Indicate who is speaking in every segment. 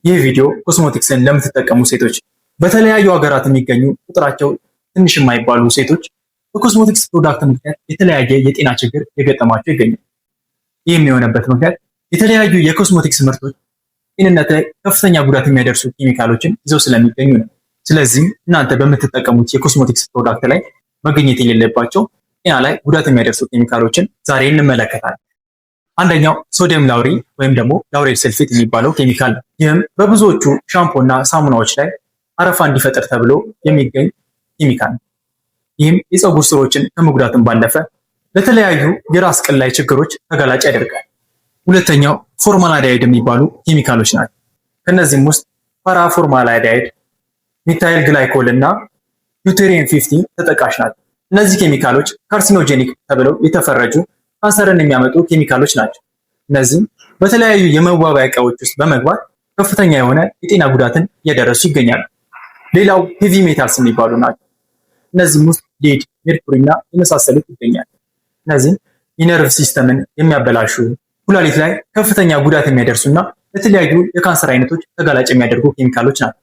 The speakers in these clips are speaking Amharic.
Speaker 1: ይህ ቪዲዮ ኮስሞቲክስን ለምትጠቀሙ ሴቶች፣ በተለያዩ ሀገራት የሚገኙ ቁጥራቸው ትንሽ የማይባሉ ሴቶች በ cosmetics product ምክንያት የተለያየ የጤና ችግር የገጠማቸው ይገኛል። ይህም የሆነበት ምክንያት የተለያዩ የኮስሞቲክስ ምርቶች ጤንነት ላይ ከፍተኛ ጉዳት የሚያደርሱ ኬሚካሎችን ይዘው ስለሚገኙ ነው። ስለዚህም እናንተ በምትጠቀሙት የ cosmetics product ላይ መገኘት የሌለባቸው ጤና ላይ ጉዳት የሚያደርሱ ኬሚካሎችን ዛሬ እንመለከታለን። አንደኛው sodium lauryl ወይም ደግሞ lauryl sulfate የሚባለው ኬሚካል ነው። ይህም በብዙዎቹ ሻምፖ እና ሳሙናዎች ላይ አረፋ እንዲፈጠር ተብሎ የሚገኝ ኬሚካል ነው። ይህም የፀጉር ስሮችን ከመጉዳትም ባለፈ ለተለያዩ የራስ ቅል ላይ ችግሮች ተጋላጭ ያደርጋል። ሁለተኛው formaldehyde የሚባሉ ኬሚካሎች ናቸው። ከነዚህም ውስጥ paraformaldehyde፣ methyl glycol እና deuterium 15 ተጠቃሽ ናቸው። እነዚህ ኬሚካሎች carcinogenic ተብለው የተፈረጁ ካንሰርን የሚያመጡ ኬሚካሎች ናቸው። እነዚህም በተለያዩ የመዋቢያ እቃዎች ውስጥ በመግባት ከፍተኛ የሆነ የጤና ጉዳትን እያደረሱ ይገኛሉ። ሌላው heavy metals የሚባሉ ናቸው። እነዚህም ውስጥ lead፣ mercury እና የመሳሰሉት ይገኛሉ። እነዚህም የ nerve system ን የሚያበላሹ፣ ኩላሊት ላይ ከፍተኛ ጉዳት የሚያደርሱና ለተለያዩ የካንሰር አይነቶች ተጋላጭ የሚያደርጉ ኬሚካሎች ናቸው።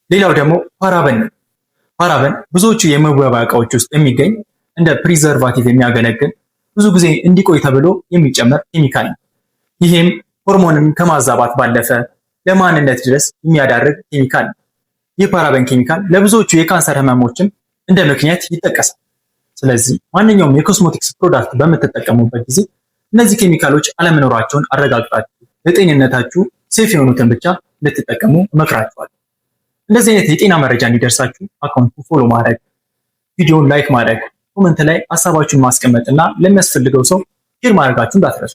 Speaker 1: ሌላው ደግሞ paraben ነው። Paraben ብዙዎቹ የመዋቢያ እቃዎች ውስጥ የሚገኝ እንደ preservative የሚያገለግል፣ ብዙ ጊዜ እንዲቆይ ተብሎ የሚጨመር ኬሚካል ነው። ይህም ሆርሞንን ከማዛባት ባለፈ ለመሃንነት ድረስ የሚያዳርግ ኬሚካል ነው። ይህ paraben ኬሚካል ለብዙዎቹ የካንሰር ህመሞችም እንደ ምክንያት ይጠቀሳል። ስለዚህ ማንኛውም የ cosmetics product በምትጠቀሙበት ጊዜ እነዚህ ኬሚካሎች አለመኖራቸውን አረጋግጣችሁ ለጤንነታችሁ safe የሆኑትን ብቻ እንድትጠቀሙ እመክራችኋለሁ። እንደዚህ አይነት የጤና መረጃ እንዲደርሳችሁ account ኡ follow ማድረግ፣ ቪዲዮን like ማድረግ፣ comment ላይ ሀሳባችሁን ማስቀመጥ እና ለሚያስፈልገው ሰው share ማድረጋችሁ እንዳትረሱ።